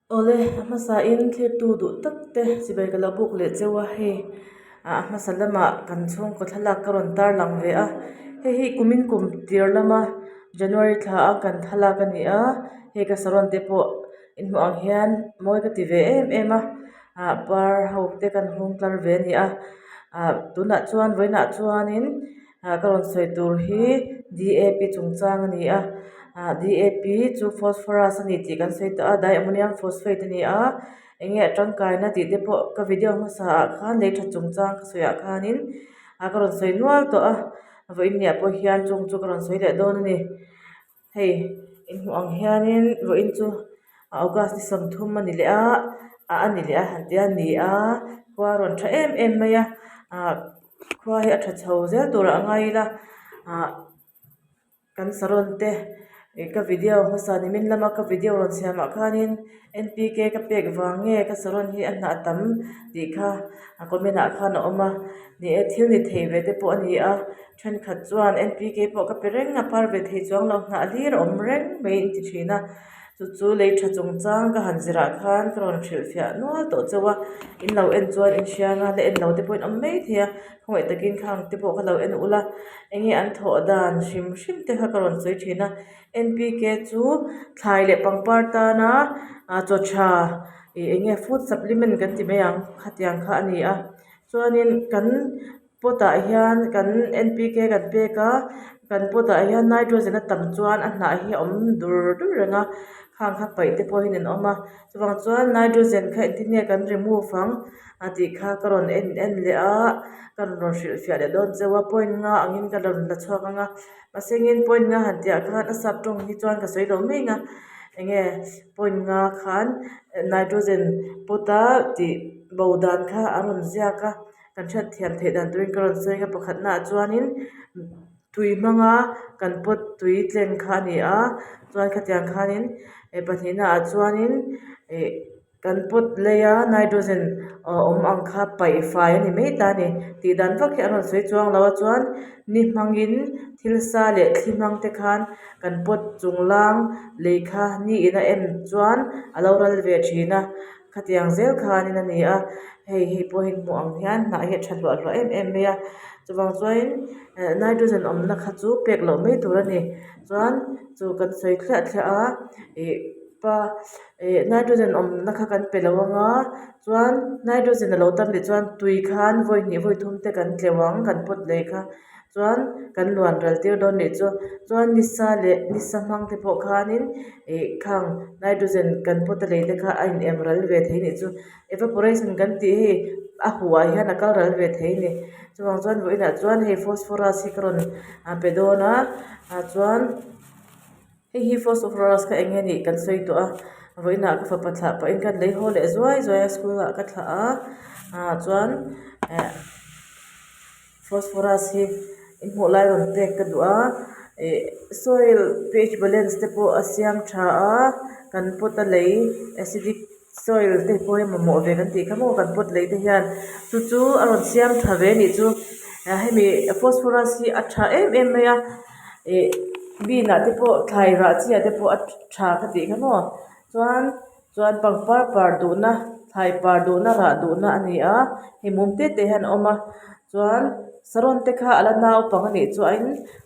Awle a hmasain thiltu duh tak te chibai ka lo buk leh cheu a hei ah a hmasa lamah kan chhungkaw thlalak ka rawn tar lang ve a hei hi kumin kum tir lama january thla a kan thlalak a ni a hei ka saron te pawh in hmuh ang hian mawi ka ti ve em em a ah par ho te kan hung tlar ve a ni a ah tunah chuan vawiinah chuanin ah ka rawn sawi tur hi D A P chungchang a ni a ah D A P chu phosphorus a ni tih kan sawi tawh a diammonium phosphate a ni a eng nge a tangkaina tih te pawh ka video hmasa ah khan lei tha chungchang ka sawi ah khanin ah ka rawn sawi nual tawh a vawiin ni ah pawh hian chung chu ka rawn sawi leh dawn a ni. Hei in hmuh ang hianin vawiin chu august ni 30 a ni leh a ah a ni leh a han tia a ni a khua a rawn tha em em mai a ah khua hi a tha chho zel turah a ngai ila ah kan saron te ih ka video hmasa nimin lama ka video rawn siam ah khanin N P K ka pek vang nge ka saron hi a hnah tam tih kha a comment ah khan a awm a ni e thil ni thei ve te pawh a ni a. Thenkhat chuan N P K pawh ka pe reng a, par ve thei chuang lo hnah hlir a awm reng mai in ti thin a. Chu chu lei tha chungchang ka han zirah khan ka rawn hrilhfiah nual tawh chauh a, in lo en chuan in hriang a, la en lo te pawhin awm mai thei a, khawngaih takin khang te pawh ka lo en ul a, eng nge an thawh dan hrim hrim te kha ka rawn sawi thin a. N P K chu thlai leh pangpar tana chaw tha ih eng nge food supplement kan ti mai ang khatiang kha a ni a, chuanin kan. Pot ah hian kan N P K kan pek a kan pot ah hian nitrogen a tam chuan a hnah hi a awm dur dur reng a khang kha paih te pawh hian an awm a chuvang chuan nitrogen kha engtin nge kan remove ang a tih kha ka rawn en en leh a ka rawn hrilhfiah leh dawn chauh a point nga angin ka rawn la chhuak ang a mahsengin point nga han tih ah khan a sap tawng hi chuan ka sawi lo mai ang a eng nge point nga khan nitrogen pot a tih bo dan kha a rawn ziak a. Kan hriat thiam theih dan turin ka rawn sawi ang a pakhatnaah chuanin tui hmanga kan pot tui tleng kha a ni a chuan khatiang khanin eh pahnihnaah chuanin ih kan pot leia nitrogen awm ang kha paih fai a ni mai ta a ni tih dan vak hi an rawn sawi chuang lo a chuan ni hmangin thil sa leh thli hmang te khan kan pot chung lang lei kha ni in a en chuan a lo ral ve thin a. Khatiang zel khanin a ni a, hei hei pawh hi hmuh ang hian hnah hi a tha hluah hluah em em mai a, chuvang chuanin eh nitrogen awmna kha chu pek loh mai tur a ni chuan chu kan sawi thliah thliah a ih pa ih nitrogen awmna kha kan pe lo ang a chuan nitrogen a lo tam leh chuan tui khan vawi hnih vawi thum te kan tleuh ang kan pawt leh kha. Chuan kan luan ral tir dawn nih chu chuan nisa leh nisa hmang te pawh khanin ih khang nitrogen kan pawt a lei te kha a in em ral ve thei nih chu evaporation kan tih hei a huh ah hian a kal ral ve thei a ni chuvang chuan vawiinah chuan hei phosphorus hi ka rawn pe dawn a ah chuan. Hei hi phosphorus kha eng nge nih kan sawi tawh a vawiinah ka fapa thlah pahin khan lei haw leh zuai zuai a school ah ka thlah a ah chuan eh phosphorus hi in hmuh lai rawn pek ka duh a ih soil ph balance te pawh a siam tha a kan pot a lei acidic soil te pawh hi mamawh ve kan tih kha maw kan pot lei te hian chu chu a rawn siam tha ve a nih chu hemi phosphorus hi a tha em em mai a ih bean ah te pawh thlai rah chi ah te pawh a tha ka tih kha maw chuan chuan pangpar par duhna thlai par duhna rah duhna a ni a hei mum te te hian a awm a chuan saron te kha a la naupang a nih chuan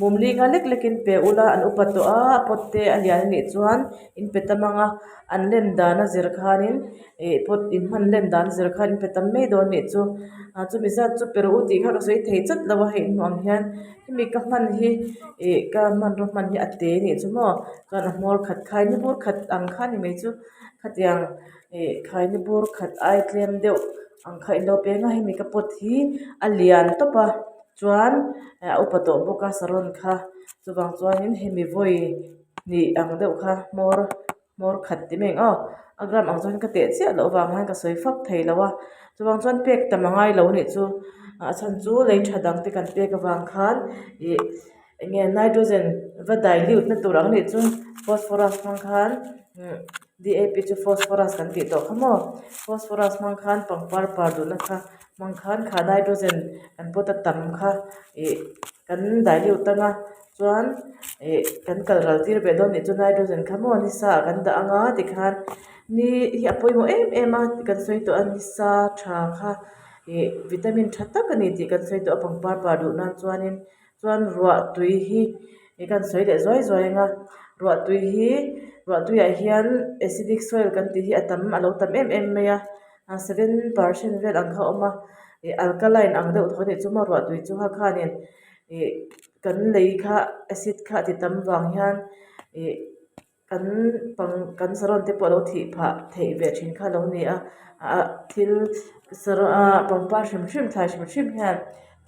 mum li nga lek lek in pe ula an upa tawh a a pot te a lian a nih chuan in pe tam ang a an len dan a zir khanin ih pot in hman len dan a zir khan in pe tam mai dawn a nih chu ah chumi zat chu pe rawh u tih kha ka sawi thei chat lo a hei in hmuh ang hian hemi ka hman hi ih ka hmanraw hman hi a te a nih chu maw chuan a hmawr khat khaini bur khat ang kha a ni mai chu khatiang ih khaini bur khat ai tlem deuh ang kha in lo peng a hemi ka pot hi a lian tawp a chuan a upa tawh bawk a saron kha chuvang chuanin hemi vawi hnih ang deuh kha hmawr hmawr khat ti mai ang aw a gram ang chuan ka teh chiah loh avang hian ka sawi fak thei lo a chuvang chuan pek tam a ngai lo anih chu a chhan chu lei tha dang te kan pek avang khan ih eng nge nitrogen va dilute na tur ang anih chu phosphorus hmang khan D A P chu phosphorus kan tih tawh kha maw phosphorus hmang khan pangpar par duhna kha hmang khan kha nitrogen kan pawt a tam kha ih kan dilute ang a chuan ih kan kal ral tir ve dawn nih chu nitrogen kha maw ni sa ah kan dah ang a tikhan. Ni hi a pawimawh em em a kan sawi tawh a nisa tha kha ih vitamin tha tak a ni tih kan sawi tawh a pangpar par duh nan chuanin chuan ruah tui hi ih kan sawi leh zuai zuai ang a ruah tui hi ruah tuiah hian acidic soil kan tih hi a tam a lo tam em em mai a 7% vel ang kha a awm a ih alkaline ang deuh tho a nih chu maw ruah tui chu kha khanin ih kan lei kha acid kha a ti tam vang hian ih kan pang kan sarawn te pawh a lo thih phah theih ve thin kha a lo ni a ah thil sarawn ah pangpar hrim hrim thlai hrim hrim hian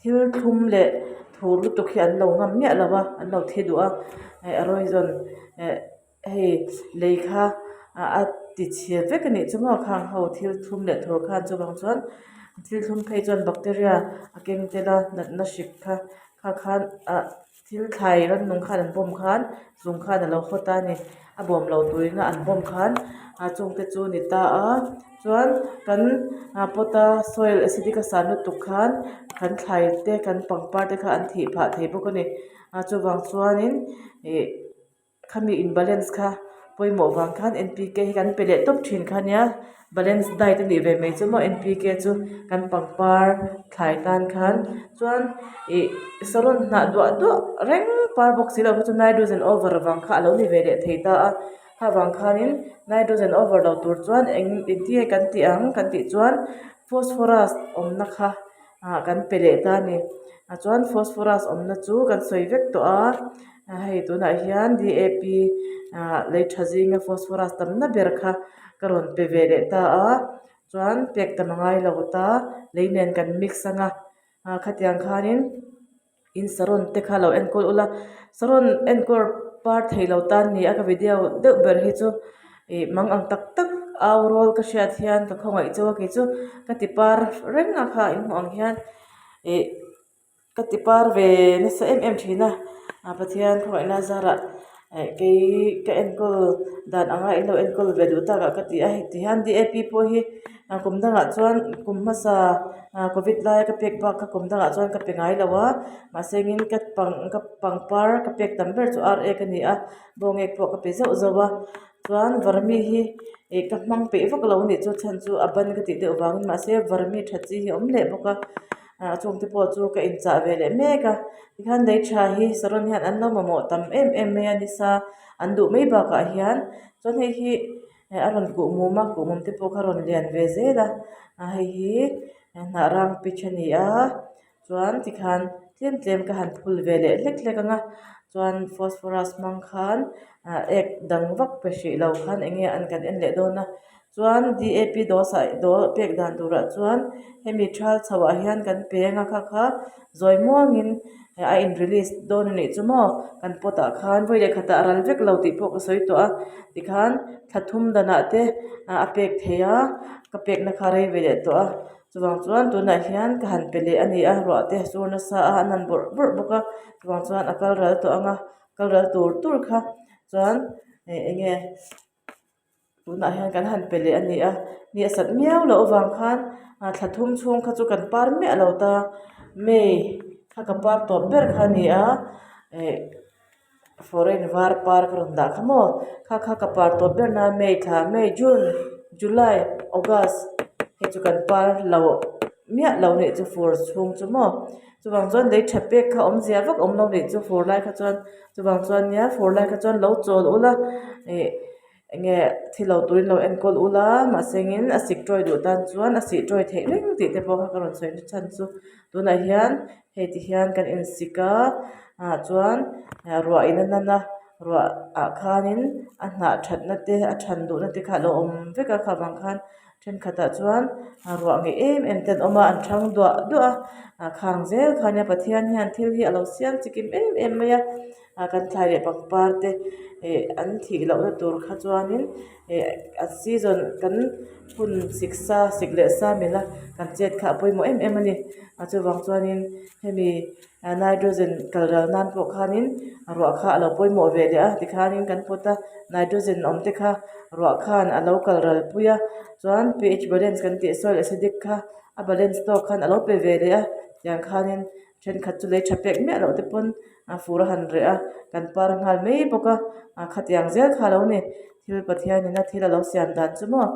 thil thlum leh thur lutuk hi an lo ngam miah lo a an lo thi duh a hei a rawn eh hei lei kha a ti chhe vek a nih chu maw khang ho thil thlum leh thur khan chuvang chuan thil thlum phei chuan bacteria a keng tel a natna hrik kha kha khan ah. Thil thlai rannung khan an bawm khan zung khan a lo hawt a ni a bawm lo turin a an bawm khan a chungte chu a ni ta a chuan kan pot a soil acidic a san lutuk khan kan thlai te kan pangpar te kha an thih phah thei bawk a ni a chuvang chuanin ih Khami in balance kha pawimawh vang khan N P K hi kan pe leh tawp thin kha nia balance diet a nih ve mai chu maw N P K chu kan pangpar thlai tan khan chuan ih saron hnah duah duah reng par bawk si lo kha chu nitrogen over vang kha a lo ni ve leh thei ta a kha vang khanin nitrogen over lo tur chuan eng engtin nge kan tih ang kan tih chuan phosphorus awmna kha ah kan pe leh ta a ni ah chuan phosphorus awmna chu kan sawi vek tawh a hei tunah hian D A P ah lei tha zinga phosphorus tamna ber kha ka rawn pe ve leh ta a chuan pek tam a ngai lo ta lei nen kan mix anga ah khatiang khanin in saron te kha lo enkawl ula saron enkawl par thei lo tan ni a ka video deuh ber hi chu ih mang ang tak tak au rual ka hriat hian ka khawngaih chauh a kei chu ka ti par reng a kha in hmuh ang hian ih ka ti par ve nasa em em thin a ah Pathian khawngaihna zarah eh kei ka enkawl dan anga in lo enkawl ve duh takah ka ti a hei ti hian D A P pawh hi ah kum dangah chuan kum hmasa ah covid laia ka pek bak kha kum dangah chuan ka pe ngai lo a mahse engin ka pang ka pangpar ka pek tam ber chu ar ek a ni a bawngek pawh ka pe zauh zauh a chuan varmi hi ih ka hmang peih vak lo a nih chu a chhan chu a ban ka tih deuh vangin mahse varmi tha chi hi a awm leh bawk a ah chungte pawh chu ka inchah ve leh mek a tikhan lei tha hi saron hian an lo mamawh tam em em mai a nisa an duh mai bakah hian chuan hei hi a rawn kuh mum a kuh mum te pawh kha a rawn lian ve zel a a hei hi hnah rang pitch a ni a chuan tikhan tlem tlem ka han phul ve leh hlek hlek ang a chuan phosphorus hmang khan ah ek dang vak pe hrih lo khan eng nge an kan en leh dawn a chuan D A P dawh dawh pek dan turah chuan hemi thal chho ah hian kan pe anga kha kha zawi muangin a in release dawn a nih chu maw kan pot ah khan vawi leh khatah a ral vek lo tih pawh ka sawi tawh a tikhan thla thum danah te a pek theih a ka pekna kha a rei ve leh tawh a chuvang chuan tunah hian ka han pe leh a ni a ruah te sur nasa a an han bawrh bawrh bawk a chuvang chuan a kal ral tawh ang a kal ral tur tur kha chuan eng nge. Tunah hian kan han pe leh a ni a ni a sat miau loh avang khan ah thla thum chhung kha chu kan par miah lo ta may kha ka par tawp ber kha a ni a eh foreign var par ka rawn dah kha maw kha kha ka par tawp ber na may thla may june july august hei chu kan par lo miah lo nih chu fur chhung chu maw chuvang chuan lei tha pek kha awmzia vak awm lo nih chu fur lai kha chuan chuvang chuan nia fur lai kha chuan lo chawl ula ih. Enge thi lo turin lo enkawl ula mahse engin a sik tawi duh tan chuan a sih tawi theih reng tih te pawh kha ka rawn sawi na chhan chu tunah hian hei ti hian kan insik a ah chuan ruah in a nan a ruah ah khanin a hnah thatna te a than duhna te kha a lo awm vek a kha vang khan thenkhatah chuan ruah ngeih em em te an awm a an thang duah duah a khang zel kha nia Pathian hian thil hi a lo siam chikim em em mai a. ah kan thlai leh pangpar te ih an thih lohna tur kha chuanin ih a season kan hun sik sa sik leh sa mila kan chet kha a pawimawh em em a ni a chuvang chuanin hemi nitrogen kal ral nan pawh khanin ruah kha a lo pawimawh ve leh a tikhanin kan pawt a nitrogen awm te kha ruah khan a lo kal ral pui a chuan ph balance kan tih soil acidic kha a balance tawk khan a lo pe ve leh a tiang khanin thenkhat chu lei tha pek miah loh te pawn a fur a han reh a kan par nghal mai bawk a ah khatiang zel kha a lo ni. Thil Pathianin a thil a lo siam dan chu maw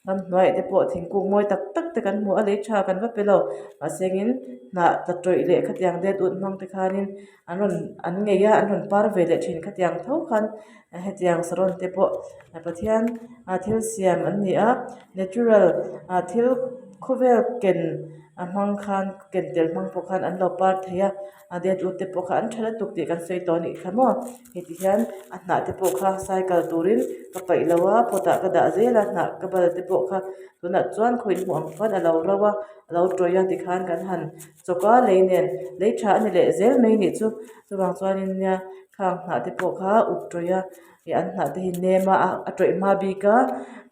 ramhnuaiah te pawh thingkung mawi tak tak te kan hmu a lei tha kan va pe lo mahsengin hnah tla tawih leh khatiang det ut hmang te khanin an rawn an ngei a an rawn par ve leh thin khatiang tho khan hetiang saron te pawh Pathian ah thil siam an ni a natural ah thil khawvel ken a hmang khan ken tel hmang pawh khan an lo par thei a. A det ut te pawh kha an tha lutuk tih kan sawi tawh a nih kha maw heti hian a hnah te pawh kha cycle turin ka paih lo a pot ah ka dah zel a hnah ka bal te pawh kha tunah chuan khaw inhmuh ang khan a lo ro a a lo tawih a tikhan kan han chawk a lei nen lei tha a ni leh zel mai nih chu chuvang chuanin nia khang hnah te pawh kha up tawih a ih an hnah te hi nem a a tawih hma bik a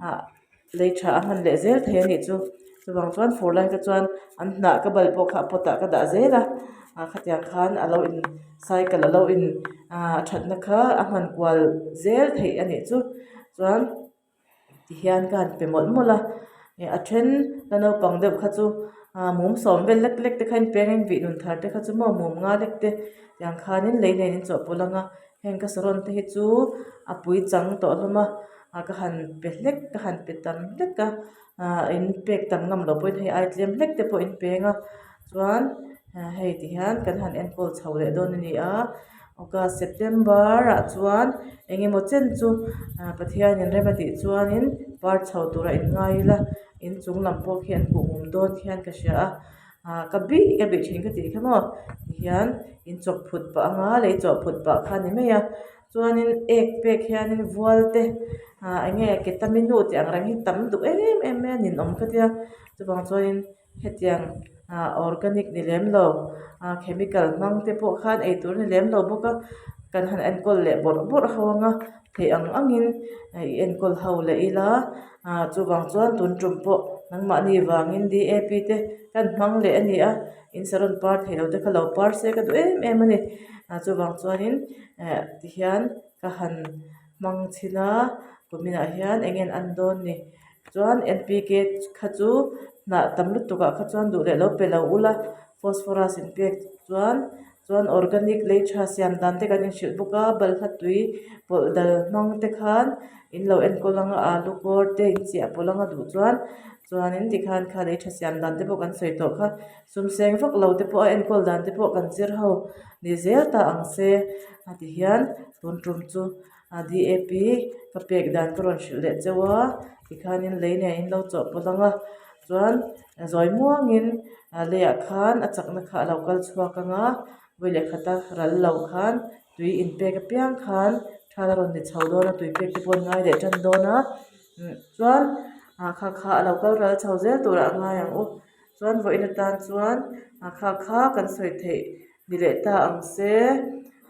ah. Lei tha a hman leh zel thei a nih chu chuvang chuan fur lai te chuan an hnah ka bal pawh kha a pot ah ka dah zel a ah khatiang khan a lo in cycle a lo in ah thatna kha a hman kual zel theih a nih chu chuan tihian ka han pe mawlh mawlh a ih a then la naupang deuh kha chu ah mum sawm vel lek lek te kha in peng a in vih nun thar te kha chu maw mum nga lek te tiang khanin lei nen in chawhpawlh ang a. Heng ka saron te hi chu a pui chang tawh hlawm a ah ka han pe hlek ka han pe tam hlek a ah in pek tam ngam loh pawhin hei ai tlem hlek te pawh in peng a chuan hei ti hian kan han enkawl chho leh dawn a ni a august september ah chuan eng emaw chen chu ah Pathianin rem a tih chuanin par chho tura in ngai ila inchung lam pawh khi an kuh ngum dawn hian ka hria a. Ah ka bih ka bih thin ka tih kha maw tihian in chawp phut pah anga lei chawh phut pah kha a ni mai a chuanin ek pek hianin vual te ah eng nge ketaminu tih ang reng hi tam duh em em mai a ninawm ka tia chuvang chuanin hetiang ah organic ni lem lo ah chemical hmang te pawh khan eitur a ni lem lo bawk a kan han enkawl leh bawrh bawrh ho anga theih ang angin i enkawl ho leh ila ah chuvang chuan tun tum pawh nangmahni vangin D A P te kan hmang leh a ni a in saron par theih loh te kha lo par se ka duh em em a ni ah chuvang chuanin eh tihian ka han hmang chhin a kuminah hian eng nge an an dawn ni chuan N P K kha chu hnah tam lutuk ah kha chuan duh leh lo pe lo ula phosphorus in pek chuan. Chuan organic lei tha siam dan te kan inhrilh bawk a balhla tui pawlh dal hmang te khan in lo enkawl ang a alu kawr te in chiah pawlh ang a duh chuan chuanin tikhan kha lei tha siam dan te pawh kan sawi tawh kha sum seng vak lo te pawh a enkawl dan te pawh kan zir ho ni zel ta ang se a ti hian tun tum chu D A P ka pek dan ka rawn hrilh leh cheu a tikhanin lei nen in lo chawhpawlh ang a chuan zawi muangin leiah khan a chakna kha a lo kal chhuak ang a vawi leh khata ral lo khan tui inpek apiang khan thal a rawn ni chho dawn a tui pek te pawh an ngai leh tan dawn a chuan ah kha kha a lo kal ral chho zel turah a ngai ang u chuan vawiin atan chuan ah kha kha kan sawi theih ni leh ta ang se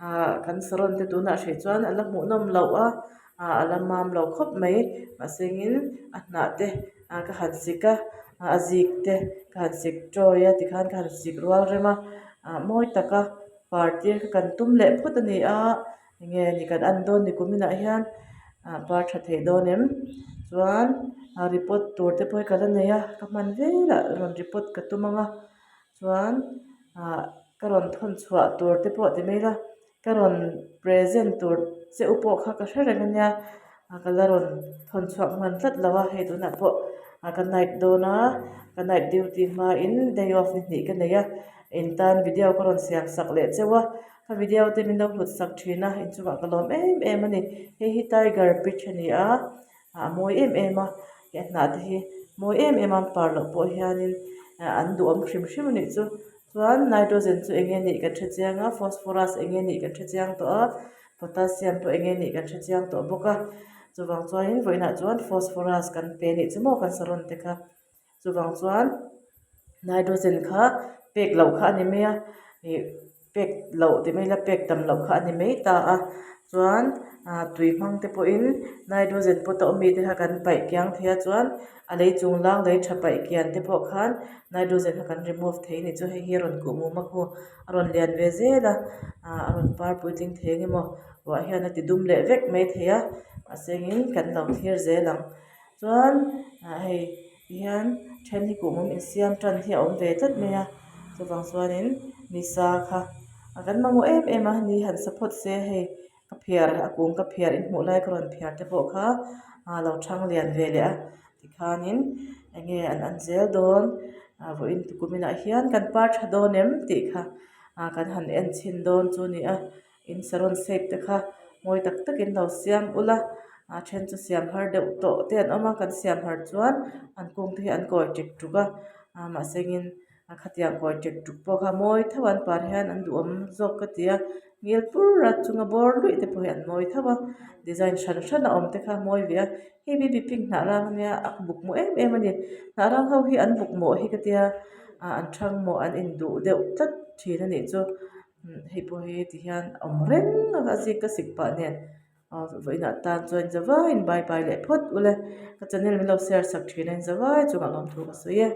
ah kan saron te tunah hrih chuan a la hmuhnawm loh a ah a la mam lo khawp mai mahse engin a hnah te ah ka han sik a a zik te ka han sik tawi a tikhan ka han sik rual rem a ah mawi taka par tir kha kan tum leh phawt a ni a enge ni kan en dawn ni kuminah hian ah par tha thei dawn em chuan ah report tur te pawh hi ka la nei a ka hman velah rawn report ka tum ang a chuan ah ka rawn thawn chhuah tur te pawh ti mai ila ka rawn present tur che u pawh kha ka hre reng ania ka la rawn thawn chhuak hman tlat lo a hei tunah pawh ka night dawn a ka night duty hmain day off ni hnih ka nei a in tan video ka rawn siam sak leh cheu a ka video te min lo hlut sak thin a inchungah ka lawm em em a ni hei hi tiger peach a ni a a mawi em em a he hnah te hi mawi em em a an par loh pawh hianin an duhawm hrim hrim a nih chu chuan nitrogen chu eng nge nih kan hre chiang a phosphorus eng nge nih kan hre chiang tawh a potassium pawh eng nge nih kan hre chiang tawh bawk a chuvang chuanin vawiinah chuan phosphorus kan pe anih chu maw kan saron te kha chuvang chuan nitrogen kha pek loh kha a ni mai a ih pek loh ti mai ila pek tam loh kha a ni mai ta a chuan ah tui hmang te pawhin nitrogen pawt a awm mi te kha kan paih kiang thei a chuan a lei chung lang lei tha paih kian te pawh khan nitrogen kha kan remove thei a ni chu hei hi a rawn kuh mum a khu a rawn lian ve zel a ah a rawn par puitling thei ang emaw ruah hian a ti dum leh vek mai thei a mahse engin kan lo thlir zel ang chuan ah hei tihian then hi kuhmum insiam tan hi a awm ve tlat mai a chuvang chuanin nisa kha kan mamawh em em a ni han sa phawt se hei. Ka phiar a kung ka phiar in hmuh lai ka rawn phiar te pawh kha a lo thang lian ve leh a tikhanin eng nge an an zel dawn ah vawiin tukum inah hian kan par tha dawn em tih kha ah kan han en chhin dawn chu a ni a in saron shape te kha mawi tak takin lo siam ula a then chu siam har deuh tawh te an awm a kan siam har chuan an kung te hi an kawi tek tuk a ah mahsengin a khatiang kawi tek tuk pawh kha mawi tho a an par hian an duhawm zawk ka ti a ngil pur a chunga bawr luih te pawh hi an mawi tho a design hran hran a awm te kha mawi ve a hei baby pink hnah rang ania a buk mawh em em a ni hnah rang ho hi an buk mawh hi ka tia ah an thang mawh an induh deuh tlat thin a nih chu hei pawh hi ti hian a awm reng a a zik ka sik pah nen aw vawiinah tan chuan zavaiin bye bye leh phawt ule ka channel min lo share sak thin a in zavai chungah lawmthu ka sawi e.